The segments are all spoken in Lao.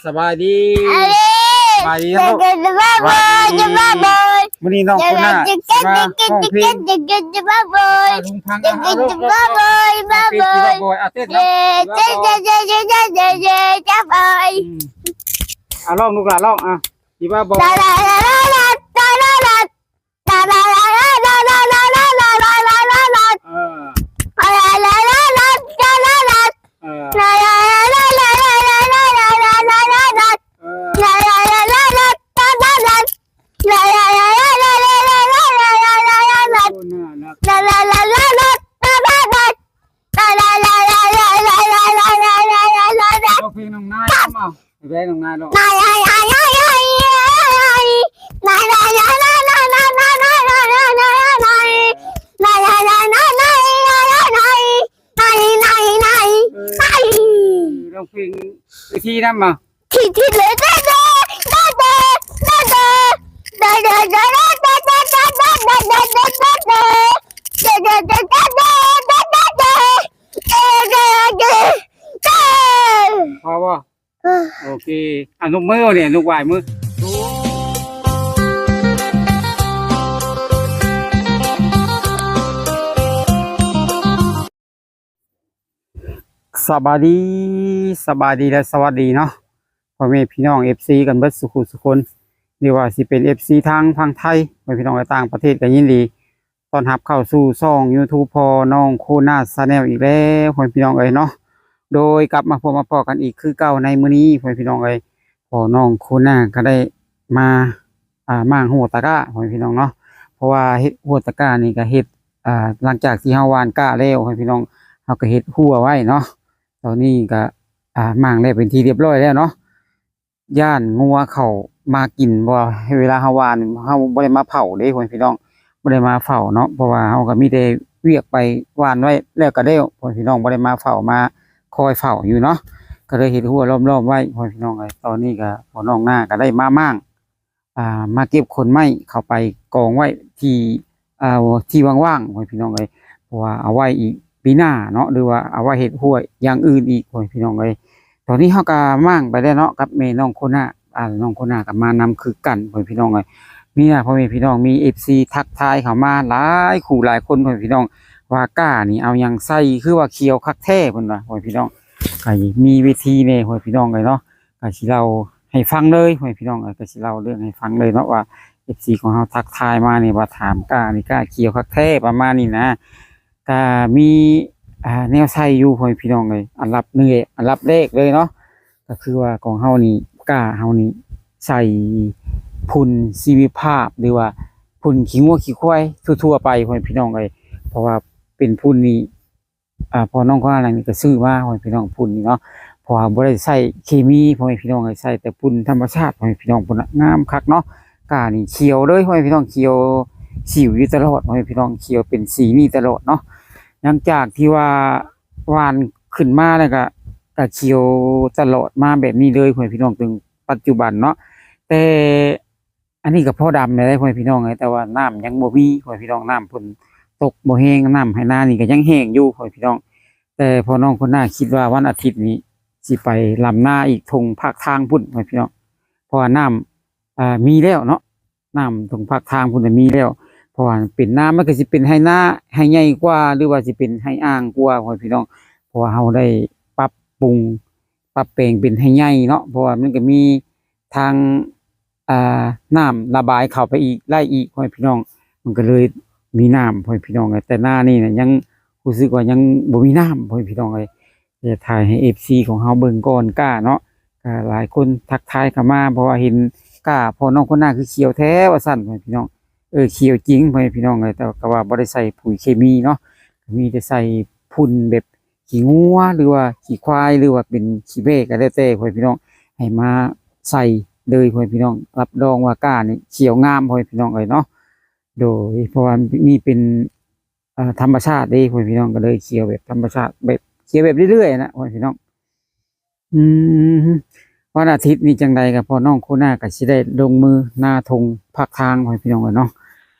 ສະບາຍດີ ສະບາຍດີລູກ ມື້ນີ້ນ້ອງໂຄນາຊິມາຮ້ອງເພງ ລຸງພັງ ເອົາລູກ ເອົາເພງ ເອົາເຕັ້ນ ເອົາ ເອົາຮ້ອງລູກຫຼານ ຮ້ອງ ອ່ະ ທີ່ວ່າບອກ ເອີ ເອີ ເອີ ໂອ້ ໜ້າຮັກ ຮ້ອງເພງນ້ອງນາຍ ເອົາມາ ແວ່ນ້ອງນາຍຮ້ອງ ເອີ ຮ້ອງເພງເວທີນຳມາ ທີ່ ທີ່ເລີຍ ພໍບໍ່? ໂອເຄ ອະນຸບມືນີ້ ອະນຸບຫວາຍມື. ສະບາຍດີ ສະບາຍດີ ແລະ ສະຫວັດດີເນາະ ພໍ່ແມ່ພີ່ນ້ອງ ເອັຟຊີ ກັນເບິດສູ່ຜູ້ສູ່ຄົນ ຫຼືວ່າຊິເປັນ ເອັຟຊີ ທາງຝັ່ງໄທ ພໍ່ແມ່ພີ່ນ້ອງ ແລະ ຕ່າງປະເທດ ກໍຍິນດີ ຕ້ອນຮັບເຂົ້າສູ່ຊ່ອງ YouTube ພໍ່ນ້ອງໂຄນາ Channel ອີກແລ້ວ ພໍ່ແມ່ພີ່ນ້ອງເອີຍເນາະ. ໂດຍກັບມາພົບມາພໍ້ກັນອີກຄືເກົ່າໃນມື້ນີ້ ພໍ່ແມ່ພີ່ນ້ອງເອີຍ ພໍ່ນ້ອງໂຄນາກໍໄດ້ມາ ອ່າ ມ້າງຫົວຕະກ້າ ພໍ່ແມ່ພີ່ນ້ອງເນາະ. ເພາະວ່າເຮັດຫົວຕະກ້ານີ້ກໍເຮັດ ອ່າ ຫຼັງຈາກທີ່ເຮົາຫວ່ານກ້າແລ້ວ ພໍ່ແມ່ພີ່ນ້ອງ ເຮົາກໍເຮັດຮົ້ວໄວ້ເນາະ. ຕອນນີ້ກໍ ອ່າ ມ້າງແລ້ວເປັນທີ່ຮຽບຮ້ອຍແລ້ວເນາະ. ຢ້ານງົວເຂົ້າມາກິນ ເພາະວ່າເວລາເຮົາຫວ່ານ ເຮົາບໍ່ໄດ້ມາເຝົ້າເດ້ ພໍ່ແມ່ພີ່ນ້ອງ ບໍ່ໄດ້ມາເຝົ້າເນາະ ເພາະວ່າເຮົາກໍມີແຕ່ວຽກໄປຫວ່ານໄວ້ແລ້ວກໍແລ້ວ ພໍ່ແມ່ພີ່ນ້ອງ ບໍ່ໄດ້ມາເຝົ້າ ມາຄອຍເຝົ້າຢູ່ເນາະ ກໍເລີຍເຮັດຮົ້ວລ້ອມໆໄວ້ ພໍ່ແມ່ພີ່ນ້ອງເອີຍ. ຕອນນີ້ກໍພໍ່ນ້ອງນາກໍໄດ້ມາມ້າງ ອ່າ ມາເກັບຂົນໄມ້ເຂົ້າໄປກອງໄວ້ທີ່ ອ່າ ທີ່ວ່າງໆ ພໍ່ແມ່ພີ່ນ້ອງເອີຍ ເພາະວ່າເອົາໄວ້ອີກປີໜ້າເນາະ ຫຼືວ່າເອົາໄວ້ເຮັດຮົ້ວຢ່າງອື່ນອີກ ພໍ່ແມ່ພີ່ນ້ອງເອີຍ. ຕອນນີ້ເຮົາກໍມ້າງໄປແລ້ວເນາະ ກັບແມ່ນ້ອງໂຄນາ ອ່າ ນ້ອງໂຄນາກໍມານຳຄືກັນ ພໍ່ແມ່ພີ່ນ້ອງເອີຍ. ມີນະ ພໍ່ແມ່ພີ່ນ້ອງ ມີ ເອັຟຊີ ທັກທາຍເຂົ້າມາຫຼາຍຄູ່ຫຼາຍຄົນ ພໍ່ແມ່ພີ່ນ້ອງ ວ່າກ້ານີ້ເອົາຫຍັງໃສ່ ຄືວ່າຂຽວຄັກແທ້ ເພິ່ນວ່າ ພໍ່ແມ່ພີ່ນ້ອງ. ກໍມີເວທີແດ່ ພໍ່ແມ່ພີ່ນ້ອງເອີຍເນາະ ກໍຊິເລົ່າໃຫ້ຟັງເລີຍ ພໍ່ແມ່ພີ່ນ້ອງເອີຍ ກໍຊິເລົ່າເລື່ອງໃຫ້ຟັງເລີຍເນາະ ວ່າ ເອັຟຊີ ຂອງເຮົາທັກທາຍມານີ້ ວ່າຖາມກ້ານີ້ ກ້າຂຽວຄັກແທ້ ປະມານນີ້ນະ. ກະມີ ອ່າ ແນວໃສ່ຢູ່ ພໍ່ແມ່ພີ່ນ້ອງເອີຍ. ອັນດັບໜຶ່ງ ອັນດັບແລກເລີຍເນາະ ກະຄືວ່າຂອງເຮົານີ້ ກ້າເຮົານີ້ໃສ່ຝຸ່ນຊີວະພາບ ຫຼືວ່າຝຸ່ນຂີ້ງົວຂີ້ຄວາຍທົ່ວໆໄປ ພໍ່ແມ່ພີ່ນ້ອງເອີຍ. ເພາະວ່າເປັນຝຸ່ນນີ້ ອ່າ ພໍ່ນ້ອງກໍອັນນີ້ກໍຊື້ມາ ພໍ່ແມ່ພີ່ນ້ອງ ຝຸ່ນນີ້ເນາະ ເພາະວ່າບໍ່ໄດ້ໃຊ້ເຄມີ ພໍ່ແມ່ພີ່ນ້ອງເອີຍ ໃຊ້ແຕ່ຝຸ່ນທຳມະຊາດ ພໍ່ແມ່ພີ່ນ້ອງ. ພຸ້ນນະ ງາມຄັກເນາະ ກ້ານີ້ຂຽວເລີຍ ພໍ່ແມ່ພີ່ນ້ອງ ຂຽວສີຢູ່ຕະຫຼອດ ພໍ່ແມ່ພີ່ນ້ອງ ຂຽວເປັນສີນີ້ຕະຫຼອດເນາະ. ຫຼັງຈາກທີ່ວ່າຫວ່ານຂຶ້ນມາແລ້ວກໍ ກໍຂຽວຕະຫຼອດມາແບບນີ້ເລີຍ ພໍ່ແມ່ພີ່ນ້ອງ ເຖິງປັດຈຸບັນເນາະ. ແຕ່ ອັນນີ້ກໍພໍດຳແລ້ວເດ້ ພໍ່ແມ່ພີ່ນ້ອງເອີຍ ແຕ່ວ່ານ້ຳຍັງບໍ່ມີ ພໍ່ແມ່ພີ່ນ້ອງ ນ້ຳຝົນຕົກບໍ່ແຮງ ນ້ຳໄຮ່ນານີ້ກໍຍັງແຫ້ງຢູ່ ພໍ່ແມ່ພີ່ນ້ອງ. ແຕ່ພໍ່ນ້ອງຄົນໜ້າຄິດວ່າວັນອາທິດນີ້ຊິໄປລຳນາອີກທົ່ງພາກທາງພຸ້ນ ພໍ່ແມ່ພີ່ນ້ອງ ເພາະວ່ານ້ຳ ອ່າ ມີແລ້ວເນາະ ນ້ຳທົ່ງພາກທາງພຸ້ນນະມີແລ້ວ ເພາະວ່າເປັນນ້ຳ ມັນກໍຊິເປັນໄຮ່ນາ ໄຮ່ໃຫຍ່ກວ່າ ຫຼືວ່າຊິເປັນໄຮ່ອ່າງກວ່າ ພໍ່ແມ່ພີ່ນ້ອງ. ເພາະວ່າເຮົາໄດ້ປັບປຸງ ປັບແປງເປັນໄຮ່ໃຫຍ່ເນາະ ເພາະວ່າມັນກໍມີ ທາງ ອ່າ ນ້ຳລະບາຍເຂົ້າໄປອີກ ໄດ້ອີກ ພໍ່ແມ່ພີ່ນ້ອງ ມັນກໍເລີຍມີນ້ຳ ພໍ່ແມ່ພີ່ນ້ອງ. ແຕ່ໜ້ານີ້ນະ ຍັງຮູ້ສຶກວ່າຍັງບໍ່ມີນ້ຳ ພໍ່ແມ່ພີ່ນ້ອງເອີຍ. ຈະຖ່າຍໃຫ້ເອັຟຊີຂອງເຮົາເບິ່ງກ່ອນ ກ້າເນາະ ກໍຫຼາຍຄົນທັກທາຍເຂົ້າມາ ເພາະວ່າເຫັນກ້າພໍ່ນ້ອງຄົນໜ້າຄືຂຽວແທ້ວ່າຊັ້ນ ພໍ່ແມ່ພີ່ນ້ອງ. ເອີ ຂຽວຈິງ ພໍ່ແມ່ພີ່ນ້ອງເອີຍ ແຕ່ກໍວ່າບໍ່ໄດ້ໃສ່ປຸ໋ຍເຄມີເນາະ ກໍມີແຕ່ໃສ່ຝຸ່ນແບບ ຂີ້ງົວ ຫຼືວ່າຂີ້ຄວາຍ ຫຼືວ່າເປັນຂີ້ແບ້ກໍແລ້ວແຕ່ ພໍ່ແມ່ພີ່ນ້ອງ ໃຫ້ມາໃສ່ເລີຍ ພໍ່ແມ່ພີ່ນ້ອງ. ຮັບຮອງວ່າກ້ານີ້ຂຽວງາມ ພໍ່ແມ່ພີ່ນ້ອງເອີຍເນາະ. ໂດຍ ເພາະວ່ານີ້ເປັນ ເອີ ທຳມະຊາດເດ້ ພໍ່ແມ່ພີ່ນ້ອງ ກໍເລີຍຂຽວແບບທຳມະຊາດ ແບບຂຽວແບບເລື້ອຍໆນະ ພໍ່ແມ່ພີ່ນ້ອງ. ອືມ ວັນອາທິດນີ້ຈັ່ງໃດກໍພໍ່ນ້ອງໂຄນາກໍຊິໄດ້ລົງມືນາທົ່ງພາກທາງ ພໍ່ແມ່ພີ່ນ້ອງເອີຍເນາະ.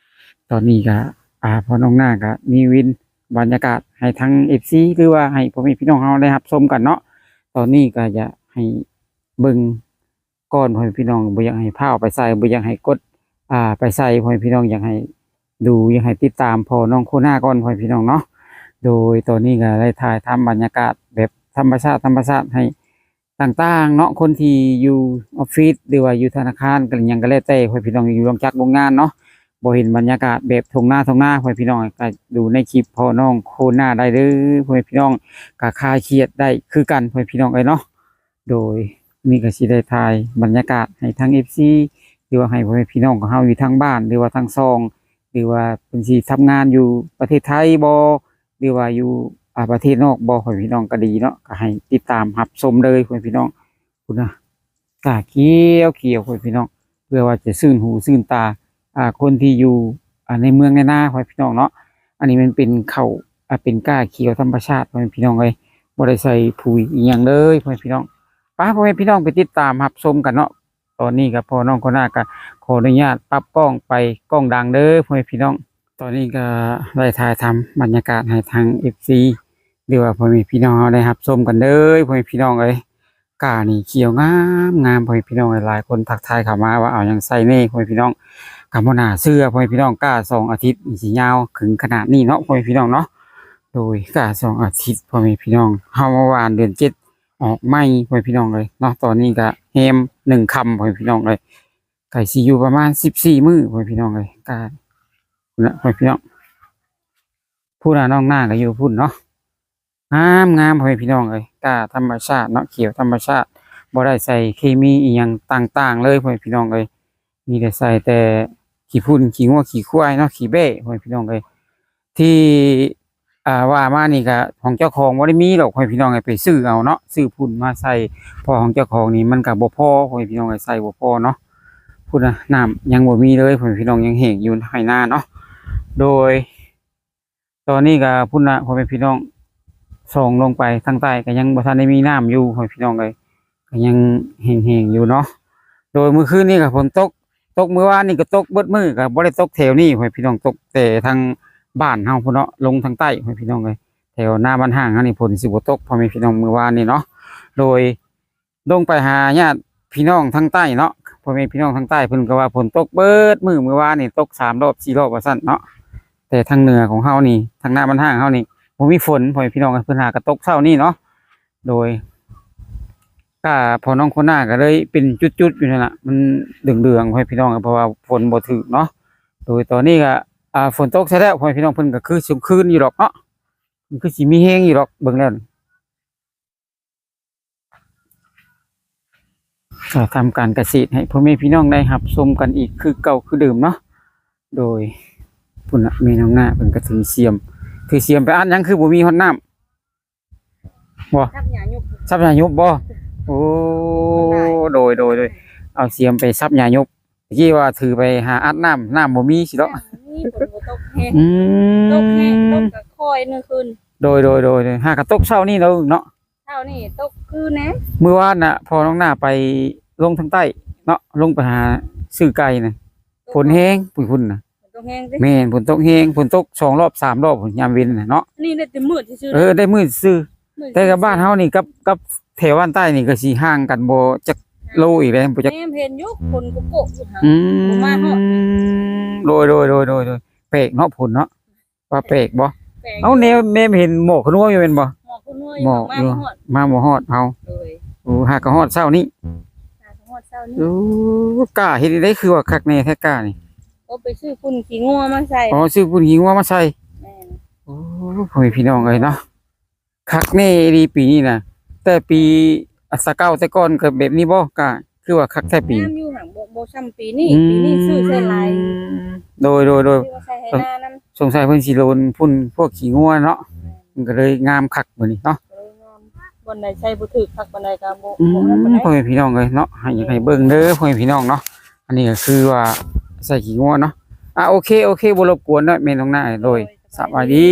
ຕອນນີ້ກໍ ອ່າ ພໍ່ນ້ອງນາກໍມີວິນບັນຍາກາດໃຫ້ທັງເອັຟຊີ ຫຼືວ່າໃຫ້ພໍ່ແມ່ພີ່ນ້ອງເຮົາໄດ້ຮັບຊົມກັນເນາະ. ຕອນນີ້ກໍຢາກໃຫ້ ເບິ່ງກ່ອນ ພໍ່ແມ່ພີ່ນ້ອງ, ບໍ່ຢາກໃຫ້ພ້າວໄປໃສ່, ບໍ່ຢາກໃຫ້ກົດ ອ່າ ໄປໃສ່ ພໍ່ແມ່ພີ່ນ້ອງ, ຢາກໃຫ້ ດູ ຢາກໃຫ້ຕິດຕາມພໍ່ນ້ອງໂຄນາກ່ອນ ພໍ່ແມ່ພີ່ນ້ອງເນາະ. ໂດຍຕອນນີ້ກໍໄດ້ຖ່າຍທຳບັນຍາກາດແບບທຳມະຊາດ ທຳມະຊາດໃຫ້ຕ່າງໆເນາະ, ຄົນທີ່ຢູ່ອອບຟິດ ຫຼືວ່າຢູ່ທະນາຄານ ກໍຫຍັງກໍແລ້ວແຕ່ ພໍ່ແມ່ພີ່ນ້ອງ ຢູ່ໂຮງຈັກໂຮງງານເນາະ, ບໍ່ເຫັນບັນຍາກາດແບບທົ່ງນາ ທົ່ງນາ ພໍ່ແມ່ພີ່ນ້ອງ, ກໍດູໃນຄລິບພໍ່ນ້ອງໂຄນາໄດ້ເດີ ພໍ່ແມ່ພີ່ນ້ອງ, ກໍຄາຍຄຽດໄດ້ຄືກັນ ພໍ່ແມ່ພີ່ນ້ອງເອີຍເນາະ. ໂດຍນີ້ກໍຊິໄດ້ຖ່າຍບັນຍາກາດໃຫ້ທາງເອັຟຊີ ຫຼືວ່າໃຫ້ພໍ່ແມ່ພີ່ນ້ອງຂອງເຮົາຢູ່ທາງບ້ານ ຫຼືວ່າທາງຊ່ອງ ຫຼືວ່າເພິ່ນຊິທຳງານຢູ່ປະເທດໄທບໍ ຫຼືວ່າຢູ່ ອ່າ ປະເທດນອກບໍ ພໍ່ແມ່ພີ່ນ້ອງກໍດີເນາະ, ກໍໃຫ້ຕິດຕາມຮັບຊົມເລີຍ ພໍ່ແມ່ພີ່ນ້ອງ. ພຸ້ນນະ ກ້າຂຽວໆ ພໍ່ແມ່ພີ່ນ້ອງ, ເພື່ອວ່າຈະຊື່ນຫູຊື່ນຕາ ອ່າ ຄົນທີ່ຢູ່ ອ່າ ໃນເມືອງໃນນາ ພໍ່ແມ່ພີ່ນ້ອງເນາະ. ອັນນີ້ມັນເປັນເຂົ້າ ອ່າ ເປັນກ້າຂຽວທຳມະຊາດ ພໍ່ແມ່ພີ່ນ້ອງເອີຍ, ບໍ່ໄດ້ໃສ່ປຸ໋ຍອີ່ຫຍັງເລີຍ ພໍ່ແມ່ພີ່ນ້ອງ. ໄປ ພໍ່ແມ່ພີ່ນ້ອງ ໄປຕິດຕາມຮັບຊົມກັນເນາະ. ຕອນນີ້ກໍພໍ່ນ້ອງໂຄນາກໍຂໍອະນຸຍາດປັບກ້ອງໄປກ້ອງດັງເດີ ພໍ່ແມ່ພີ່ນ້ອງ. ຕອນນີ້ກໍໄດ້ຖ່າຍທຳບັນຍາກາດໃຫ້ທາງເອັຟຊີ ຫຼືວ່າພໍ່ແມ່ພີ່ນ້ອງເຮົາໄດ້ຮັບຊົມກັນເດີ ພໍ່ແມ່ພີ່ນ້ອງເອີຍ. ກ້ານີ້ຂຽວງາມໆ ພໍ່ແມ່ພີ່ນ້ອງເອີຍ, ຫຼາຍຄົນທັກທາຍເຂົ້າມາວ່າເອົາຫຍັງໃສ່ແດ່ ພໍ່ແມ່ພີ່ນ້ອງ. ກໍບໍ່ໜ້າເຊື່ອ ພໍ່ແມ່ພີ່ນ້ອງ, ກ້າສອງອາທິດນີ້ຊິຍາວເຖິງຂະໜາດນີ້ເນາະ ພໍ່ແມ່ພີ່ນ້ອງເນາະ. ໂດຍກ້າສອງອາທິດ ພໍ່ແມ່ພີ່ນ້ອງ, ເຮົາມາຫວ່ານເດືອນເຈັດອອກໃໝ່ ພໍ່ແມ່ພີ່ນ້ອງເອີຍເນາະ. ຕອນນີ້ກໍແຮມໜຶ່ງຄ່ຳ ພໍ່ແມ່ພີ່ນ້ອງເອີຍ, ກໍຊິຢູ່ປະມານສິບສີ່ມື້ ພໍ່ແມ່ພີ່ນ້ອງເອີຍ. ກ້າ ພຸ້ນນະ ພໍ່ແມ່ພີ່ນ້ອງ, ພຸ້ນນະ ນ້ອງນາກໍຢູ່ພຸ້ນເນາະ. ງາມໆ ພໍ່ແມ່ພີ່ນ້ອງເອີຍ, ກ້າທຳມະຊາດເນາະ, ຂຽວທຳມະຊາດ, ບໍ່ໄດ້ໃສ່ເຄມີອີ່ຫຍັງຕ່າງໆເລີຍ ພໍ່ແມ່ພີ່ນ້ອງເອີຍ. ມີແຕ່ໃສ່ແຕ່ຂີ້ຝຸ່ນ ຂີ້ງົວ ຂີ້ຄວາຍເນາະ, ຂີ້ແບ້ ພໍ່ແມ່ພີ່ນ້ອງເອີຍ. ທີ່ ອ່າ ວ່າມານີ້ກະຂອງເຈົ້າຂອງບໍ່ໄດ້ມີດອກ ພໍ່ແມ່ພີ່ນ້ອງເອີຍ, ໄປຊື້ເອົາເນາະ, ຊື້ຝຸ່ນມາໃສ່, ເພາະຂອງເຈົ້າຂອງນີ້ມັນກະບໍ່ພໍ ພໍ່ແມ່ພີ່ນ້ອງເອີຍ, ໃສ່ບໍ່ພໍເນາະ. ພຸ້ນນະ ນ້ຳຍັງບໍ່ມີເລີຍ ພໍ່ແມ່ພີ່ນ້ອງ, ຍັງແຫ້ງຢູ່ໄຮ່ນາເນາະ. ໂດຍ ຕອນນີ້ກະພຸ້ນນະ ພໍ່ແມ່ພີ່ນ້ອງ, ສ່ອງລົງໄປທາງໃຕ້ກະຍັງບໍ່ທັນໄດ້ມີນ້ຳຢູ່ ພໍ່ແມ່ພີ່ນ້ອງເອີຍ, ກະຍັງແຫ້ງໆຢູ່ເນາະ. ໂດຍມື້ຄືນນີ້ກະຝົນຕົກ, ຕົກມື້ວານນີ້ກະຕົກເບິດມື້, ກະບໍ່ໄດ້ຕົກແຖວນີ້ ພໍ່ແມ່ພີ່ນ້ອງ, ຕົກແຕ່ທາງບ້ານເຮົາພຸ້ນເນາະ, ລົງທາງໃຕ້ ພໍ່ແມ່ພີ່ນ້ອງເອີຍ. ແຖວນາບ້ານຫ້າງເຮົານີ້ຝົນຊິບໍ່ຕົກ ພໍ່ແມ່ພີ່ນ້ອງ, ມື້ວານນີ້ເນາະ. ໂດຍ ລົງໄປຫາຍາດພີ່ນ້ອງທາງໃຕ້ເນາະ, ພໍ່ແມ່ພີ່ນ້ອງທາງໃຕ້ເພິ່ນກໍວ່າຝົນຕົກເບິດມື້, ມື້ວານນີ້ຕົກສາມລອບສີ່ລອບວ່າຊັ້ນເນາະ. ແຕ່ທາງເໜືອຂອງເຮົານີ້, ທາງນາບ້ານຫ້າງເຮົານີ້ບໍ່ມີຝົນ ພໍ່ແມ່ພີ່ນ້ອງ, ເພິ່ນຫາກະຕົກເຊົ້ານີ້ເນາະ. ໂດຍ ກະພໍ່ນ້ອງໂຄນາກໍເລີຍເປັນຈຸດໆຢູ່ນັ້ນລະ, ມັນເຫຼືອງໆ ພໍ່ແມ່ພີ່ນ້ອງ, ເພາະວ່າຝົນບໍ່ຖືກເນາະ. ໂດຍຕອນນີ້ກະ ອ່າ ຝົນຕົກໃສ່ແລ້ວ ພໍ່ແມ່ພີ່ນ້ອງ, ເພິ່ນກໍຄືຊິຄືນຢູ່ດອກເນາະ, ມັນຄືຊິມີແຮງຢູ່ດອກ ເບິ່ງແລ້ວ. ກະທຳການກະເສດໃຫ້ພໍ່ແມ່ພີ່ນ້ອງໄດ້ຮັບຊົມກັນອີກຄືເກົ່າຄືເດີມເນາະ. ໂດຍ ພຸ້ນນະ ແມ່ນ້ອງນາເພິ່ນກະຖືສຽມ, ຖືສຽມໄປອັດຫຍັງ ຄືບໍ່ມີຮອດນ້ຳບໍ່? ສັບຫຍ້າຍຸບ. ສັບຫຍ້າຍຸບບໍ່? ໂອ້ ໂດຍ ໂດຍ ໂດຍ ເອົາສຽມໄປສັບຫຍ້າຍຸບ. ຕະກີ້ວ່າຖືໄປຫາອັດນ້ຳ, ນ້ຳບໍ່ມີຊິເນາະ. ນ້ຳບໍ່ມີ, ຝົນບໍ່ຕົກແຮງ. ອືມ ຕົກແຮງ, ຕົກກະຄ່ອຍໜຶ່ງຄືນ. ໂດຍ ໂດຍ ໂດຍ ໂດຍ ຫາກະຕົກເຊົ້ານີ້ເນາະ ເນາະ. ເຊົ້ານີ້ຕົກຄືນະ. ມື້ວານນະ ພໍ່ນ້ອງນາໄປລົງທາງໃຕ້ເນາະ, ລົງໄປຫາຊື້ໄກ່ນະ, ຝົນແຮງພຸ້ນນະ. ຝົນຕົກແຮງຕິ? ແມ່ນ, ຝົນຕົກແຮງ, ຝົນຕົກສອງລອບສາມລອບພຸ້ນ ຍາມເວັນນະເນາະ. ນີ້ໄດ້ແຕ່ມືດຊື່ໆ. ເອີ ໄດ້ມືດຊື່. ແຕ່ກັບບ້ານເຮົານີ້ກັບ ກັບແຖວບ້ານໃຕ້ນີ້ກໍຊິຫ່າງກັນບໍ່ຈັກໂລອີກແຫຼະ, ບໍ່ຈັກ. ແນມເຫັນຢູ່ ຝົນກໍໂກະຢູ່ຫາ ອືມ ບໍ່ມາຮອດ. ໂດຍ ໂດຍ ໂດຍ ໂດຍ ໂດຍ. ແປກເນາະ ຝົນເນາະ, ວ່າແປກບໍ່? ແປກ. ເອົ້າ ແນມ ແນມເຫັນໝອກຂະນົວຢູ່ແມ່ນບໍ່? ໝອກຂະນົວຢູ່ ໝອກຢູ່ ມາບໍ່ຮອດ ມາບໍ່ຮອດເຮົາ. ໂດຍ ໂອ້ ຫາກະຮອດເຊົ້ານີ້. ຫາກະຮອດເຊົ້ານີ້. ໂອ້ ກ້າເຮັດໄດ້ຄືວ່າຄັກແນ່ແທ້ກ້ານີ້. ໂອ້ ໄປຊື້ຝຸ່ນຂີ້ງົວມາໃສ່. ອໍ ຊື້ຝຸ່ນຂີ້ງົວມາໃສ່. ແມ່ນ. ໂອ້ ພໍ່ແມ່ພີ່ນ້ອງເອີຍເນາະ. ຄັກແນ່ອີ່ຫຼີປີນີ້ນະ. ແຕ່ປີ ອາ ສາເກົ່າແຕ່ກ່ອນກໍແບບນີ້ບໍ່? ກໍຄືວ່າຄັກແທ້ປີ ງາມຢູ່ ຫາກບໍ່ ບໍ່ຊ່ຳປີນີ້. ອືມ ປີນີ້ຊື້ໃສ່ຫຼາຍ. ໂດຍ ໂດຍ ໂດຍ ຄືວ່າໃສ່ໄຮ່ນານຳ. ສົງໄສເພິ່ນຊິໂລນຝຸ່ນພວກຂີ້ງົວເນາະ. ແມ່ນ. ມັນກໍເລີຍງາມຄັກມື້ນີ້ເນາະ. ເອີ ງາມ. ບ່ອນໃດໃສ່ບໍ່ຖືກຄັກປານໃດກໍບໍ່ ອືມ ບໍ່ນັ້ນປານໃດ. ພໍ່ແມ່ພີ່ນ້ອງເອີຍເນາະ, ໃຫ້ ໃຫ້ເບິ່ງເດີພໍ່ແມ່ພີ່ນ້ອງເນາະ. ອັນນີ້ກໍຄືວ່າໃສ່ຂີ້ງົວເນາະ. ອ່າ ໂອເຄ ໂອເຄ ບໍ່ລົບກວນເນາະ ແມ່ນ້ອງນາ. ໂດຍ ໂດຍ ສະບາຍດີ. ສະບາຍດີ.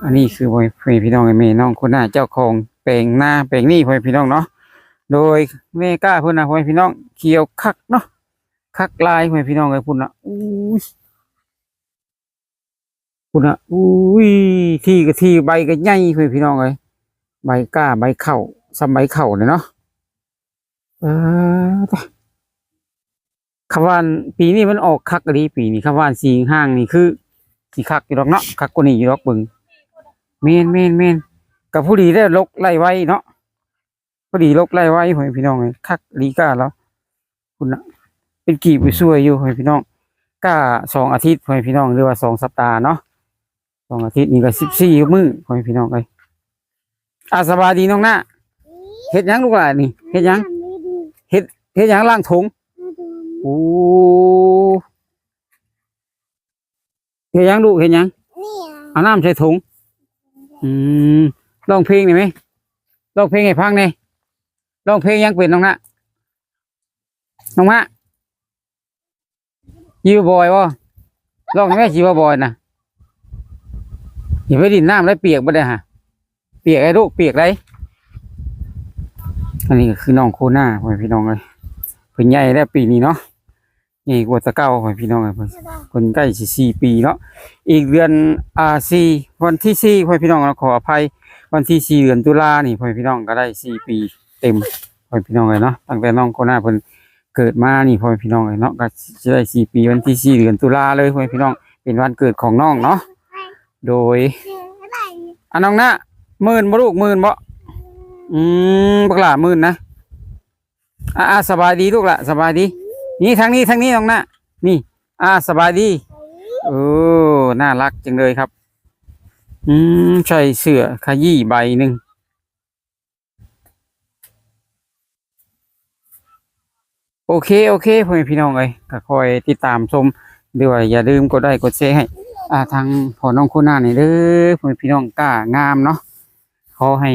ອັນນີ້ຄືພໍ່ແມ່ພີ່ນ້ອງ ແມ່ນ້ອງໂຄນາ ເຈົ້າຂອງແປງນາແປງນີ້ ພໍ່ແມ່ພີ່ນ້ອງເນາະ. ໂດຍ ແມ່ກ້າເພິ່ນນະ ພໍ່ແມ່ພີ່ນ້ອງ ຂຽວຄັກເນາະ, ຄັກຫຼາຍ ພໍ່ແມ່ພີ່ນ້ອງເອີຍ. ພຸ້ນນະ ອູ້ຍ ພຸ້ນນະ ອຸ້ຍ ທີ່ກໍທີ່ ໃບກໍໃຫຍ່ ພໍ່ແມ່ພີ່ນ້ອງເອີຍ. ໃບກ້າ ໃບເຂົ້າ ສ່ຳໃບເຂົ້ານີ້ເນາະ. ປາດ ຄຳວ່າປີນີ້ມັນອອກຄັກອີ່ຫຼີ ປີນີ້ ຄຳວ່າສີຫ້າງນີ້ຄືຊິຄັກຢູ່ດອກເນາະ ຄັກກວ່ານີ້ຢູ່ດອກ ເບິ່ງ ແມ່ນໆໆ ກໍພໍດີໄດ້ລົກໄລ່ໄວເນາະ ພໍດີລົກໄລ່ໄວ ພໍ່ແມ່ພີ່ນ້ອງເອີຍ ຄັກອີ່ຫຼີກ້າລາວ ພຸ້ນນະ ເປັນກີບໄປຊ່ວຍຢູ່ ພໍ່ແມ່ພີ່ນ້ອງ ກ້າສອງອາທິດ ພໍ່ແມ່ພີ່ນ້ອງ ຫຼືວ່າສອງສັບຕາເນາະ ສອງອາທິດນີ້ກໍສິບສີ່ມື້ ພໍ່ແມ່ພີ່ນ້ອງເອີຍ ອາ ສະບາຍດີນ້ອງນາ ເຮັດຫຍັງລູກຫຼານນີ້ ເຮັດຫຍັງ ເຮັດ ເຮັດຫຍັງ ລ້າງຖົງ ໂອ້ ເຮັດຫຍັງລູກ ເຮັດຫຍັງ ເອົານ້ຳໃສ່ຖົງ ອືມ ຮ້ອງເພງໄດ້ໄໝ ຮ້ອງເພງໃຫ້ຟັງແດ່ ຮ້ອງເພງຫຍັງເປັນນ້ອງນາ ນ້ອງມະ ຈີບາບອຍບໍ່ ຮ້ອງແມ່ຈີບາບອຍນະ ຢ່າໄປຫຼິ້ນນ້ຳໄດ້ ປຽກເບິດເດ້ຫາ ປຽກໄອ້ລູກ ປຽກໄດ໋ ອັນນີ້ກໍຄືນ້ອງໂຄນາ ພໍ່ແມ່ພີ່ນ້ອງເອີຍ ເພິ່ນໃຫຍ່ແລ້ວປີນີ້ເນາະ ໃຫຍ່ກວ່າແຕ່ເກົ່າ ພໍ່ແມ່ພີ່ນ້ອງເອີຍ ເພິ່ນ ເພິ່ນໃກ້ຊິສີ່ປີເນາະ ອີກເດືອນ ອ່າ ສີ່ ວັນທີສີ່ ພໍ່ແມ່ພີ່ນ້ອງເນາະ ຂໍອະໄພ ວັນທີສີ່ ເດືອນຕຸລານີ້ ພໍ່ແມ່ພີ່ນ້ອງກໍໄດ້ສີ່ປີເຕັມ ພໍ່ແມ່ພີ່ນ້ອງເອີຍເນາະ ຕັ້ງແຕ່ນ້ອງໂຄນາເພິ່ນເກີດມານີ້ ພໍ່ແມ່ພີ່ນ້ອງເອີຍເນາະ ກໍຊິໄດ້ສີ່ປີ ວັນທີສີ່ ເດືອນຕຸລາເລີຍ ພໍ່ແມ່ພີ່ນ້ອງ ເປັນວັນເກີດຂອງນ້ອງເນາະ ໂດຍ ອາ ນ້ອງນາ ມື່ນບໍ່ລູກ ມື່ນບໍ່ ອືມ ບັກຫຼ້າມື່ນນະ ອາ ອາ ສະບາຍດີລູກຫຼ້າ ສະບາຍດີ ນີ້ທາງນີ້ ທາງນີ້ນ້ອງນາ ນີ້ ອາ ສະບາຍດີ ໂອ້ ໜ້າລັກຈັງເລີຍຄັບ ອືມ ໃສ່ເສື້ອຂະຢີ້ໃບໜຶ່ງ ໂອເຄ ໂອເຄ ພໍ່ແມ່ພີ່ນ້ອງເອີຍ ກໍຄອຍຕິດຕາມຊົມ ຫຼືວ່າຢ່າລືມກົດໄລ້ກົດແຊໃຫ້ ອ່າ ທາງພໍ່ນ້ອງໂຄນານີ້ເດີ ພໍ່ແມ່ພີ່ນ້ອງ ກ້າງາມເນາະ ຂໍໃຫ້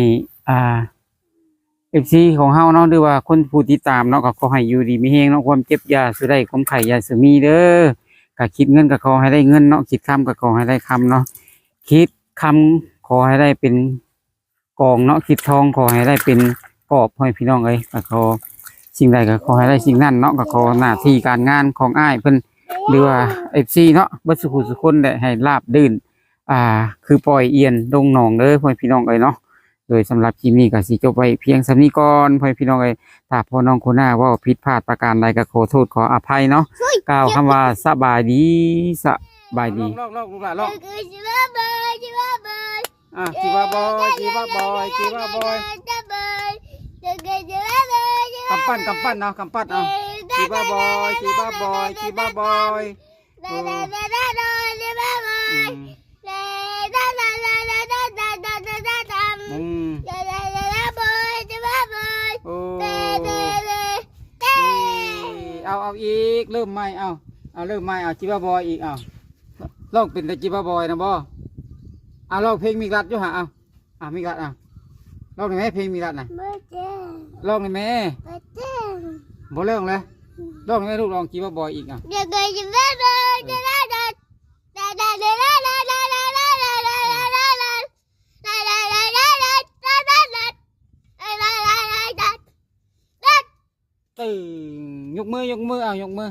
ອ່າ ເອັຟຊີຂອງເຮົາເນາະ ຫຼືວ່າຄົນຜູ້ຕິດຕາມເນາະ ກໍຂໍໃຫ້ຢູ່ດີມີແຮງເນາະ ຄວາມເຈັບຢ່າສູ່ໄດ້ ຄວາມໄຂ້ຢ່າສູ່ມີເດີ ກະຄິດເງິນກໍຂໍໃຫ້ໄດ້ເງິນເນາະ ຄິດຄຳກໍຂໍໃຫ້ໄດ້ຄຳເນາະ ຄິດຄຳຂໍໃຫ້ໄດ້ເປັນກອງເນາະ ຄິດທອງຂໍໃຫ້ໄດ້ເປັນກອບ ພໍ່ແມ່ພີ່ນ້ອງເອີຍ ກໍຂໍສິ່ງໃດກໍຂໍໃຫ້ໄດ້ສິ່ງນັ້ນເນາະ ກໍຂໍໜ້າທີ່ການງານຂອງອ້າຍເພິ່ນ ຫຼືວ່າເອັຟຊີເນາະ ເບິດສູ່ຜູ້ສູ່ຄົນແຫຼະ ໃຫ້ລາບລື່ນ ອ່າ ຄືປ່ອຍອ່ຽນລົງໜອງເດີ ພໍ່ແມ່ພີ່ນ້ອງເອີຍເນາະ ໂດຍສຳລັບຄລິບນີ້ກໍຊິຈົບໄວ້ພຽງສ່ຳນີ້ກ່ອນ ພໍ່ແມ່ພີ່ນ້ອງເອີຍ ຖ້າພໍ່ນ້ອງໂຄນາເວົ້າຜິດພາດປະການໃດກໍຂໍໂທດຂໍອະໄພເນາະ ກ່າວຄຳວ່າສະບາຍດີ ສະບາຍດີ ລອງ ລອງ ລອງ ລູກຫຼ້າ ລອງ ອາ ຈີບາບອຍ ຈີບາບອຍ ຈີບາບອຍ ກຳປັ້ນ ກຳປັ້ນເນາະ ກຳປັ້ນ ເອົາ ຈີບາບອຍ ຈີບາບອຍ ຈີບາບອຍ ໂອ້ ອືມ ອືມ ໂອ້ ເອີ ເອົາ ເອົາອີກ ເລີ່ມໃໝ່ ເອົາ ເອົາ ເລີ່ມໃໝ່ ເອົາ ຈີບາບອຍອີກ ເອົາ ຮ້ອງເປັນແຕ່ຈີບາບອຍນະບໍ່ ເອົາ ຮ້ອງເພງມິກລັດຢູ່ຫາ ເອົາ ອ່ະ ມິກລັດ ອ່ະ ຮ້ອງໄດ້ແມ ເພງມິກລັດນະ ບໍ່ແຈ້ງ ຮ້ອງໄດ້ແມ ບໍ່ແຈ້ງ ບໍ່ເລີ່ມເລີຍ ອືມ ຮ້ອງໄດ້ແມລູກ ຮ້ອງຈີບາບອຍອີກ ອ່ະ ເອີ ຕຶງ ຍົກມື ຍົກມື ເອົາ ຍົກມື